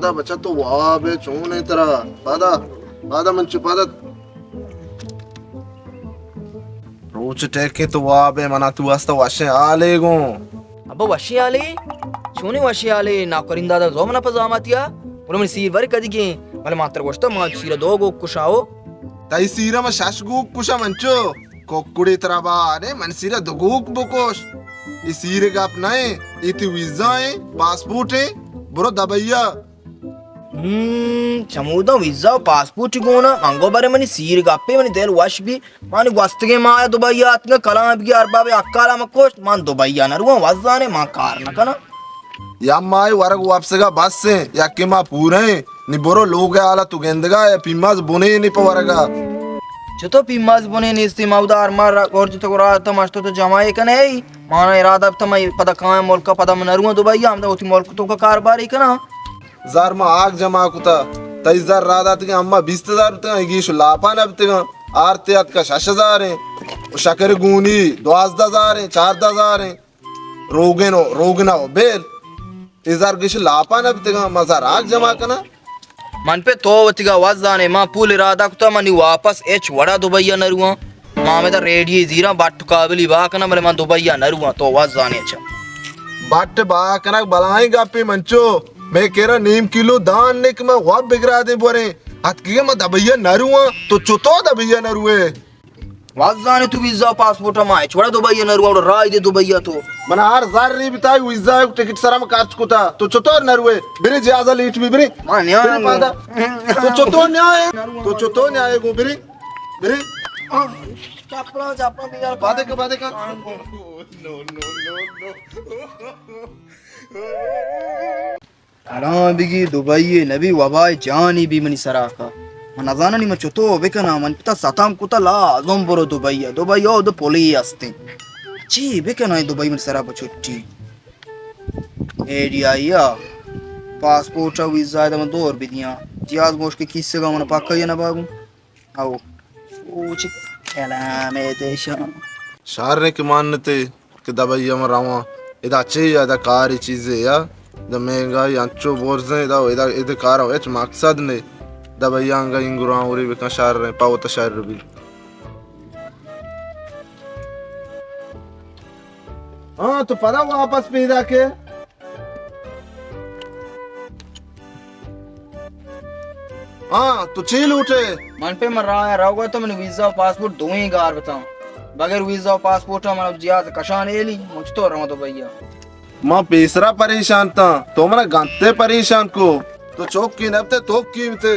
پدا بچا تو واب ئے، چون ئے ترا؟ پدا، پدا من چو پدا۔ روچ ٹیکیں تو واب ئے، منا تو واسطہ وشیں حالے گوں۔ ابا وشیں حالے؟ چونیں وشیں حالے؟ ناکرین دادا زو منا پہ زاماتیا؟ گڑا منی سیر بر کدیگیں؟ بلے ما تر گوشتا ما سیر دو گوک کشاؤ۔ تئی سیر ما شش گوک کشا منچو۔ ککڑے ترا بارے، من سیر دو گوک بکش۔ اے سیر گپ نہ ایں، اے تی ویزا ایں، پاسپورٹ ایں، برو دبئی ء۔ ہم، چمودا ویزا و پاسپورٹ گونا، من گو برے منی سیر گپے، منی دل وش بی۔ من گوستگیں ماہ دبئی آتگاں، کلام بگی ارباب اکالا مکشت، من دبئی نرواں، وزانے من کار نکناں۔ یا ماہ ورگ وپسگا بس ایں، یکے ما پورا ایں، نی برو لوگ حالا تو گندگا یا پیماز بنے نی پہ ورگا۔ چتو پیماز بنے نیستی، ما ادا ارمان را گورج تو را تو مشتو تو جماعے کنے ای، مانا ارادہ بتا ما پدا کائیں ملکا، پدا من نرواں دبئی، ہمدا وتی ملک تو کا کاربارے کناں۔ زر ما آگ جمع کتا، تئی زر را داتگیں اما بیست ہزار بتگاں، اے گیش لاپا نہ بتگاں۔ آرتے اتکا شش ہزار ایں، و شکر گونی دوازدہ ہزار ایں، چاردہ ہزار ایں۔ روگن و، روگنا و بیل۔ اے زر گیش لاپا نہ بتگاں، ما زر آگ جمع کناں۔ من پہ تو وتیگا وت زانے، ما پول ارادہ کتا، منی واپس ہچ وڑا دبئی نرواں۔ ما ہمدا ریڈی زیراں، بٹ قابلی با کناں، بلے من دبئی نرواں، تو وت زانے اچھا۔ بٹ با کنگ بلاہیں گپے منچو، مئے کرا نیم کلو دان نے کہ ما واب بگرادیں بوریں۔ اتکگے ما دبئی نرواں، تو چتو دبئی نروے؟ وت زانے تو ویزا و پاسپورٹ ما ہچ وڑا دبئی نرواں، وڑا راہ دے دبئی تو۔ من ہر زر ری بتائی ویزا و ٹکٹ سرا ما خرچ کتا، تو چتو نروے؟ برے جہازا لیٹ بی برے۔ ما نیاں برے گو۔ پادا۔ تو چتو نیائے؟ تو چتو نیائے گو برے؟ برے۔ چپلا، چپلا بگار۔ بادے کا، بادے کا۔ کلاں بگی دبئی نبی وبائے جانی بی منی سرا کا۔ من نزانانی من چتو بکناں، من پتا ستم کتا لازم برو دبئی۔ دبئی او دو پلی استیں۔ چی بکناں دبئی منی سرا پہ چھٹی؟ ایڈیا یا پاسپورٹ و ویزا دا من دور بدیاں۔ جیاز موش کے کیسے گا من پکا یا نہ باگوں۔ او، او چی کلام ہے دیشان۔ شر کہ مانتے کہ دبئی ہم رواں۔ ادا چے یا، ادا کاری چیزے یا۔ ادا مہنگائی انچو برزیں، ادا، ادا، ادا کارا ہچ مقصد نے۔ دبئی آنگا انگران اوری بکن شر، پاوتا شر بی۔ ہاں، تو پدا واپس پیدا کے۔ ہاں، تو چی لوٹے؟ من پہ من راہ ء روگ ء تو منی ویزا و پاسپورٹ دوئیں گار بتاں۔ بغیر ویزا و پاسپورٹ ء من جہاز کشان ایلی، من چطور رواں دبئی ء؟ من پیسرا پریشان تاں، تو منا گنتے پریشان کو۔ تو چوکی نبتے، تو کی بتے۔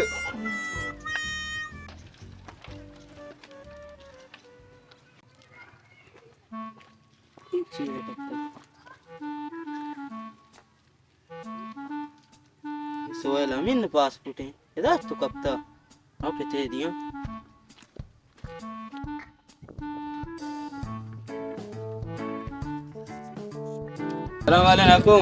سہیل امین پاسپورٹ ایں۔ ادا تو کپتا؟ آ پتے دیاں۔ سلام علیکم۔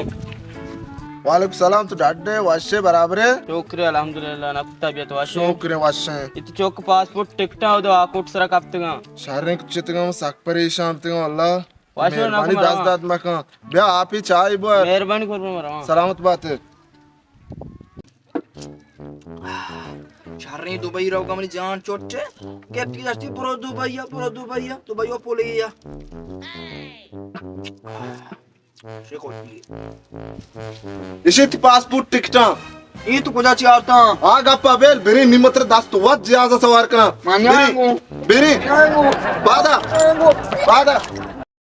وعلیکم سلام، تو ڈاڈے وشے برابرے؟ شکر الحمدللہ، نہ طبیعت وشے؟ شکر وشے۔ ات چوک پاسپورٹ ٹکٹاں دو آ کوٹ سرا کپتگاں۔ شریں کچتگاں، سک پریشان تگاں اللہ۔ واشو مہربانی، ناکو مرحبا۔ دست درد مکن۔ بیا آپی چائے بور۔ مہربانی قربان مرحبا۔ سلامت بات۔ شریں دبئی روگا منی جان چوٹے۔ گپتی داشتی برو دبئی، برو دبئی، دبئی و پولی یا۔ ایشی تی پاسپورٹ ٹکٹاں۔ اے تو کجا چی آرتاں؟ آ گپا بیل، بریں نی متر دست وت جہازا سوار کناں۔ من نیاں بریں، گوں۔ بریں۔ نیاں گوں۔ بادا۔ نیاں گوں۔ بادا۔